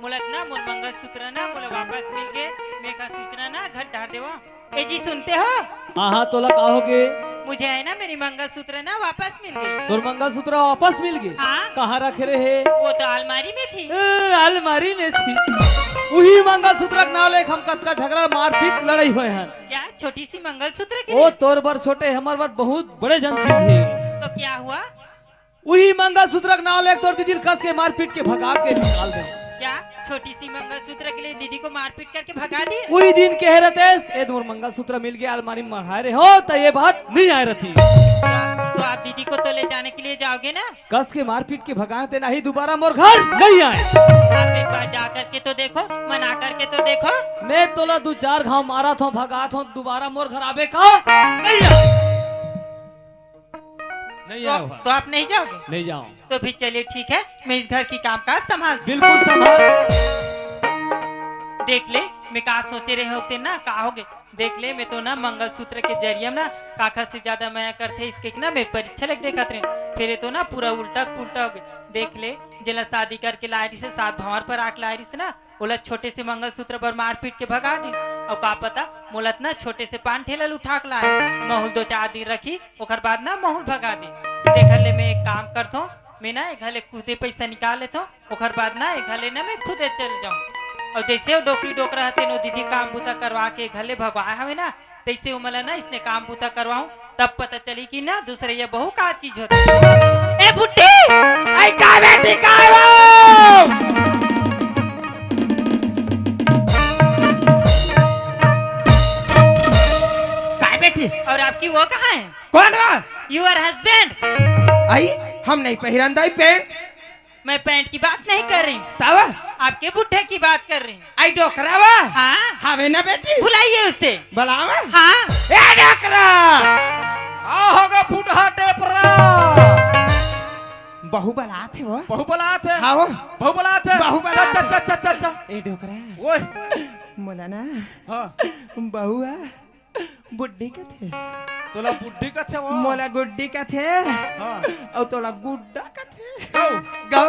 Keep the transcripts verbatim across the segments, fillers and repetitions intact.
मोला ना मोर मंगलसूत्र ना मोला वापस मिल गे। मैं का सूचना ना घर डार देवा। ए जी, सुनते हो? हाँ, हाँ, तोला का होगे? मुझे है ना, मेरी मंगलसूत्र ना वापस मिल गई। तोर मंगलसूत्र वापस मिल गई? हाँ। कहाँ रखे रहे? वो तो अलमारी में थी। ए, अलमारी में थी। उही मंगलसूत्र के नाव लेके हम कतका झगड़ा, मारपीट, लड़ाई होए हन। क्या छोटी सी मंगलसूत्र के ओ लिए? तोर बर छोटे, हमर बर बहुत बड़े जन चीज हे। तो क्या हुआ? उही मंगलसूत्र के नाव लेके तोर दीदी ल कस के मारपीट के भगा के निकाल दे। क्या छोटी सी मंगलसूत्र के लिए दीदी को मारपीट करके भगा दिए? उही दिन कहे रहतेस, "ए मोर मंगलसूत्र मिल गया, अलमारी में मढ़ाए रहे हो, तो ये बात नहीं आए रहती।" तो आप दीदी को तो ले जाने के लिए जाओगे ना? कस के मारपीट के भगाए ते नहीं, दोबारा मोर घर नहीं आए। आप एक बार जा करके तो देखो, मना करके तो देखो। मैं तोला दू चार घाव मारत हूँ, भगात हूँ, दोबारा मोर घर आबे का नहीं आए। नहीं तो, आओ। तो आप नहीं जाओगे? नहीं जाओ। तो फिर चलिए, ठीक है, मैं इस घर की कामकाज संभाल। बिल्कुल संभाल। देख ले, मैं का सोचे रहे होते ना, का होगे? देख ले, मैं तो ना मंगलसूत्र के जरिए ना काखर से ज्यादा मया करथे, इसके ना मैं परीक्षा लेके देखत रहे। फिर ये तो ना पूरा उल्टा पुल्टा होगे। देख ले, जेला शादी करके लाए रहिस, सात भंवर पर आके लाए रहिस ना, ओला छोटे से मंगलसूत्र बर मारपीट के भगा दिस। अउ का पता, मोला त ना छोटे से पान ठेला ल उठा के लाए, महूं ल दो चार दिन रखी, ओकर बाद ना महूं ल भगा दे। तेखर ले मैं एक काम करथों, मैं ना ए घर ले खुदे पइसा निकाल लेथों, ओकर बाद ना ए घर ले ना मैं खुदे चल जाऊं। अउ जइसे ओ डोकरी डोकरा हते न, ओ दीदी काम बूता करवा के ए घर ले भगवाए हवे ना, तइसे ओमन ला ना इसने काम बूता करवाऊं, तब पता चली कि ना दूसरइया बहू का चीज होथे। ए बुड्ढी! आई का बेटी का हो? काय बेटी? और आपकी वो कहाँ है? कौन वो? Your husband। आई, हम नहीं पहिरन दाई पैंट। मैं पैंट की बात नहीं कर रही हूँ। तब? आपके बुड्ढे की बात कर रही हूँ। आई डोकरा वा? हाँ। हावे ना बेटी? बुलाइए उसे। बुलावा? हाँ। ए डोकरा! का होगा फुटहा टेपरा? बहू बलात हे वो। बहू बलात हे? हाँ वो। बहू बलात हे? बहू बलात हे। चल, चल, चल, चल, चल। ए डोकरा। ओए। मोला ना। हाँ। बहू आ। बुड्ढी कथे। तोला बुड्ढी कथे वो? मोला गुड्डी कथे। हाँ। अउ तोला गुड्डा कथे। गौ। गौ।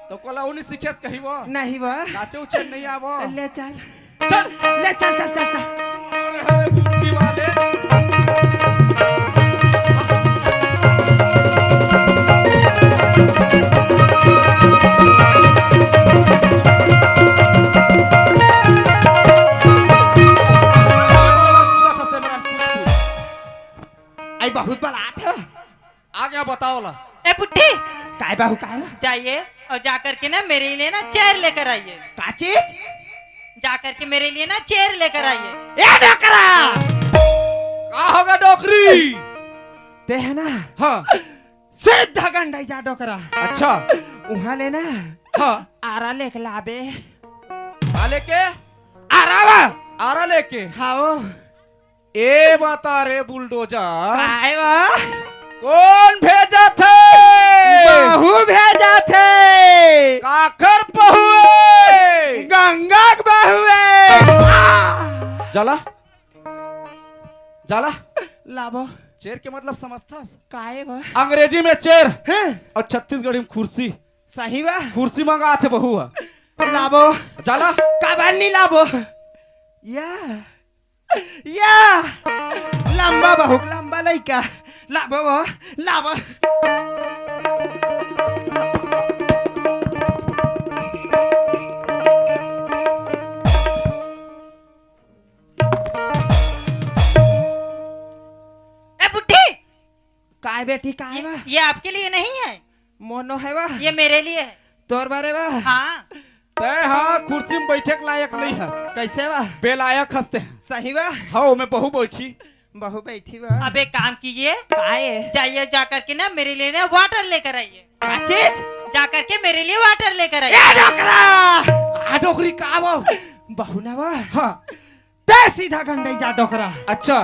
तो कोला उनी सिखेस कही वो? नहीं वो। नाचे उचे नहीं आवो। ले चल। चल। ले चल, चल, चल, चल। अरे, अरे, बुड्ढी वाले। आई बहुत बलात हे। आ गया, बताओ ला। ए बुड्ढी। काय बहू, काय बा? जाइए और जा करके ना मेरे लिए ना चेयर लेकर आइए। का चीज? जा करके मेरे लिए ना चेयर लेकर आइए। ए डोकरा! का होगा डोकरी? ते है ना? हाँ। सीधा गंडई जा डोकरा। अच्छा। उहाँ ले ना। हाँ। आरा लेके लाबे। आ लेके? आरा वा। आरा लेके? हाँ वो। ए बता रे बुलडोजर। काय वा? कोन भेजत हे? बहू भेजत हे। काकर बहू हे? गंगा के बहू हे। आ! जाला। जाला। लाबो। चेयर के मतलब समझथस? काय वा? अंग्रेजी में चेयर। हैं? अउ छत्तीसगढ़ी में खुर्सी। सही बा। खुर्सी मंगात हे बहू ह। लाबो। जाला। काबर नी लाबो? या। या। लंबा बहुत लंबा लइका। लाबो वो, लाबो। ए बुड्ढी! काय बेटी, काय ये, बा? ये आपके लिए नहीं है। मोनो है बा? ये मेरे लिए है। तोर बारे बा? हाँ। तै हा कुर्सी में बैठे के लायक नहीं हस। कैसे बा? बेलायक हस तै। सही बा? हाँ, मैं बहू बैठी। बहू बैठी बा। अब एक काम कीजिए। काय? जाइए, जा करके ना मेरे लिए ना वाटर लेकर आइए। का चीज? जा करके मेरे लिए वाटर लेकर आइए। ए डोकरा! आ डोकरी का बा? बहू ना बा? हाँ। तै सीधा गंडई जा डोकरा। अच्छा।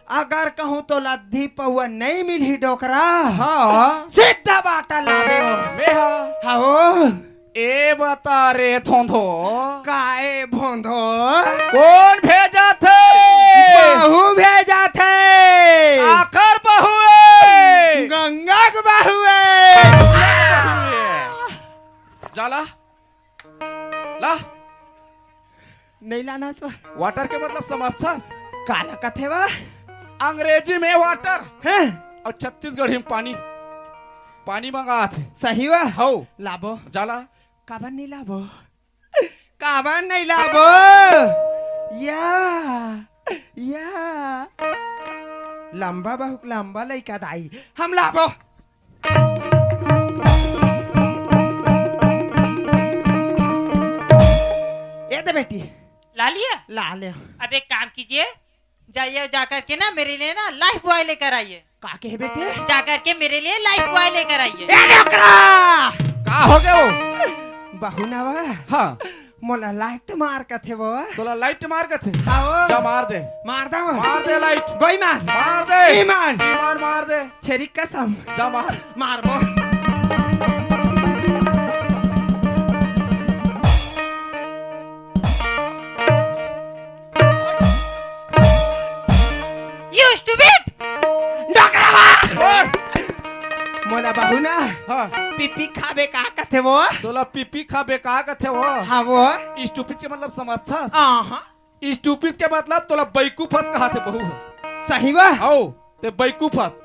अगर कहूँ तो लद्दी पौआ नहीं मिलही डोकरा। हाँ। सीधा बाटा लाबे हो। मैं हा। हाँ हो। ए बता रे थोंधो। काय भोंधो? कोन भेजत हे? बहू भेजत हे। काकर बहू हे? गंगा के बहू हे। जाला। ला, लाना सो। Water के मतलब समझथस? काला कथे वा? अंग्रेजी में water। हैं? अउ छत्तीसगढ़ी में पानी। पानी मंगाथे। सही वा? हौ। लाबो। जा ला। काबर नहीं लाबो? काबर नहीं लाबो? या, या। लंबा, बहुत लंबा लइका दाई। हम लाबो। ए दे बेटी। ला लिया? ला ले। अब एक काम कीजिए, जाइए, जा करके ना मेरे लिए ना Lifebuoy लेकर आइए। का कहे बेटी? जा करके मेरे लिए Lifebuoy लेकर आइए। ए डोकरा! का हो गयो? बहू ना वा? हाँ। मोला light मार कथे वो। तोला light मार कथे? हाँ वो। जा मार दे। मार दा वो। मार दे light। बेईमान। मार दे। ईमान। ईमान मार दे। छेरी कसम। जा मार। मारबो। You stupid! डोकरा बा! ओए! मोला बहू ना, हाँ। पीपी खाबे का कथे वो? तोला पीपी खाबे का कथे वो? हाँ वो। Stupid के मतलब समझथस? हाँ। Stupid के मतलब तोला बैकूफस कहाथे बहू। सही बा? हौ, ते बैकूफस।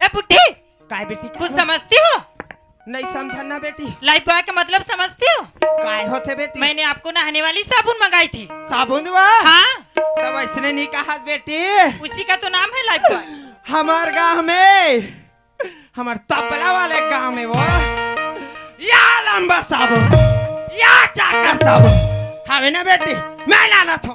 ए बुड्ढी, काय बेटी, कुछ समझती हो? नहीं समझन ना बेटी। Lifebuoy का मतलब समझती हो? काय होथे बेटी? मैंने आपको नहाने वाली साबुन मंगाई थी। साबुन वा? हाँ। तब ऐसने नहीं कहा बेटी। उसी का तो नाम है Lifebuoy। हमार गांव में, हमार तबला वाले गांव में वो या लंबा साबुन, या चाकर साबुन हवे ना बेटी, मैं लाना था।